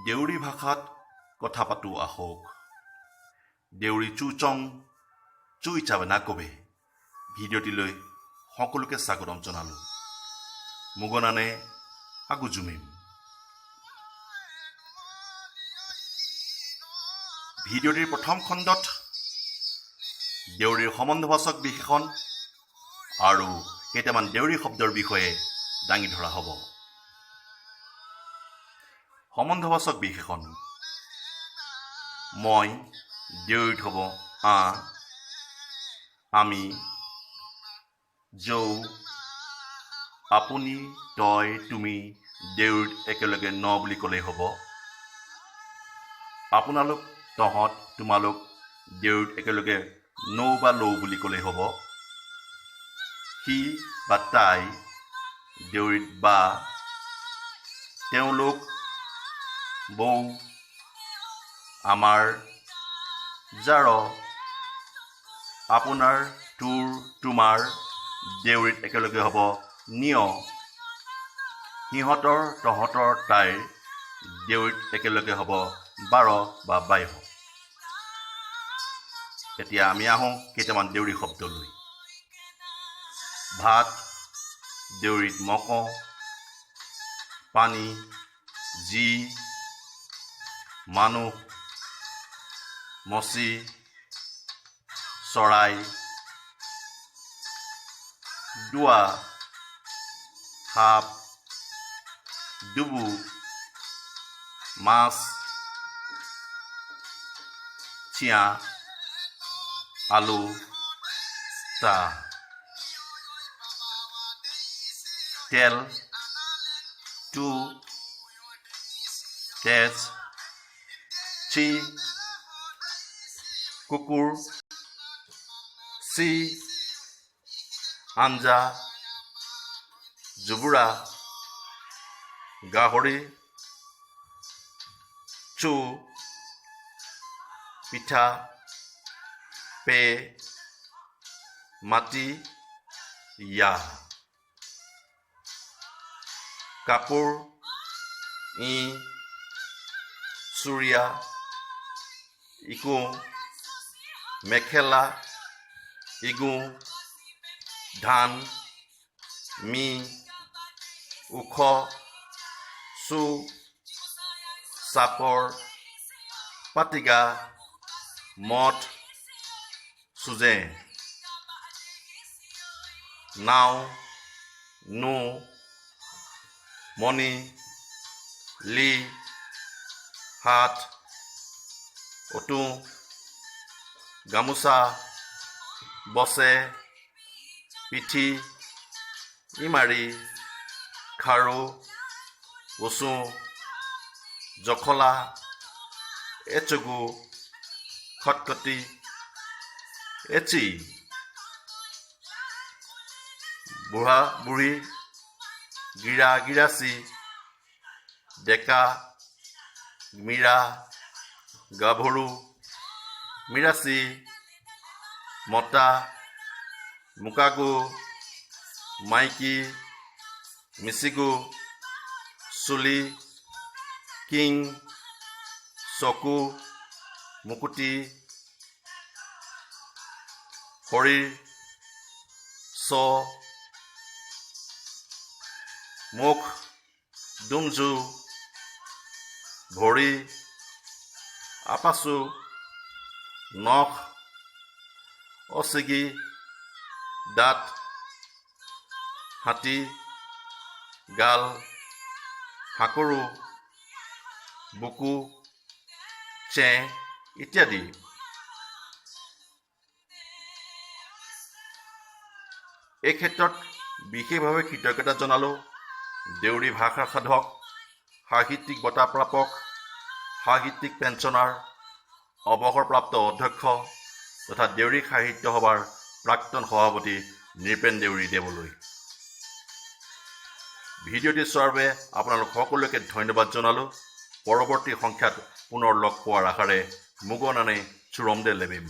দেউৰী ভাষাত কথা পাতোঁ আহক। দেউৰী চুচং চুই চাবে নাকবে ভিডিঅ'টিলৈ সকলোকে স্বাগতম জনালোঁ। মুগনানে আগুজুমিম। ভিডিঅ'টিৰ প্ৰথম খণ্ডত দেউৰীৰ সম্বন্ধবাচক বিশেষণ আৰু কেইটামান দেউৰী শব্দৰ বিষয়ে দাঙি ধৰা হ'ব। সম্বন্ধবাচক বিশেষণ। মই দেউৰীত হ'ব আ, আমি, যৌ, আপুনি, তই, তুমি দেউৰীত একেলগে ন বুলি ক'লেই হ'ব। আপোনালোক, তহঁত, তোমালোক দেউৰীত একেলগে নৌ বা লৌ বুলি ক'লেই হ'ব। সি বা তাই দেউৰীত বা, তেওঁলোক বৌ, আমাৰ জাৰ, আপোনাৰ, তোৰ, তোমাৰ দেউৰীত একেলগে হ'ব নিয়, সিহঁতৰ, তহঁতৰ, তাইৰ দেউৰীত একেলগে হ'ব বাৰ বা বায়। এতিয়া আমি আহোঁ কেইটামান দেউৰী শব্দলৈ। ভাত দেউৰীত মক, পানী যি, মানুহ মচি, চৰাই দুৱা, সাপ ডুবু, মাছ চিয়া, আলু চাহ, তেল টু, তেজ চি, কুকুৰ চি, আঞ্জা জুবুৰা, গাহৰি চু, পিঠা পে, মাটি ইয়া, কাপোৰ ই, চুৰিয়া ইকো, মেখেলা ইগু, ধান মি, ওখ চু, চাপৰ পাটিগা, মঠ চুজে, নাও নো, মণি লি, হাত অতু, গামোচা বচে, পিঠি ইমাৰি, খাৰু কচু, জখলা এচকু, খটখটি এচি, বুঢ়া বুঢ়ী গিৰা গিৰাচী, ডেকা মীৰা, গাভৰু মিৰাচী, মতা মোকাগু, মাইকী মিচিগু, চুলি কিং, চকু মুকুতি, শৰীৰ চ, মুখ দুমজু, ভৰি আপাচু, নখ অচিগি, দাঁত হাতী, গাল হাকৰু, বুকু চেঁ ইত্যাদি। এই ক্ষেত্ৰত বিশেষভাৱে কৃতজ্ঞতা জনালোঁ দেউৰী ভাষা সাধক, সাহিত্যিক বঁটা প্ৰাপক, সাহিত্যিক পেঞ্চনাৰ, অৱসৰপ্ৰাপ্ত অধ্যক্ষ তথা দেউৰী সাহিত্য সভাৰ প্ৰাক্তন সভাপতি নৃপেন দেউৰী দেৱলৈ। ভিডিঅ'টি চোৱাৰ বাবে আপোনালোক সকলোকে ধন্যবাদ জনালোঁ। পৰৱৰ্তী সংখ্যাত পুনৰ লগ পোৱাৰ আশাৰে মুগনানে চুৰমদে লেবিম।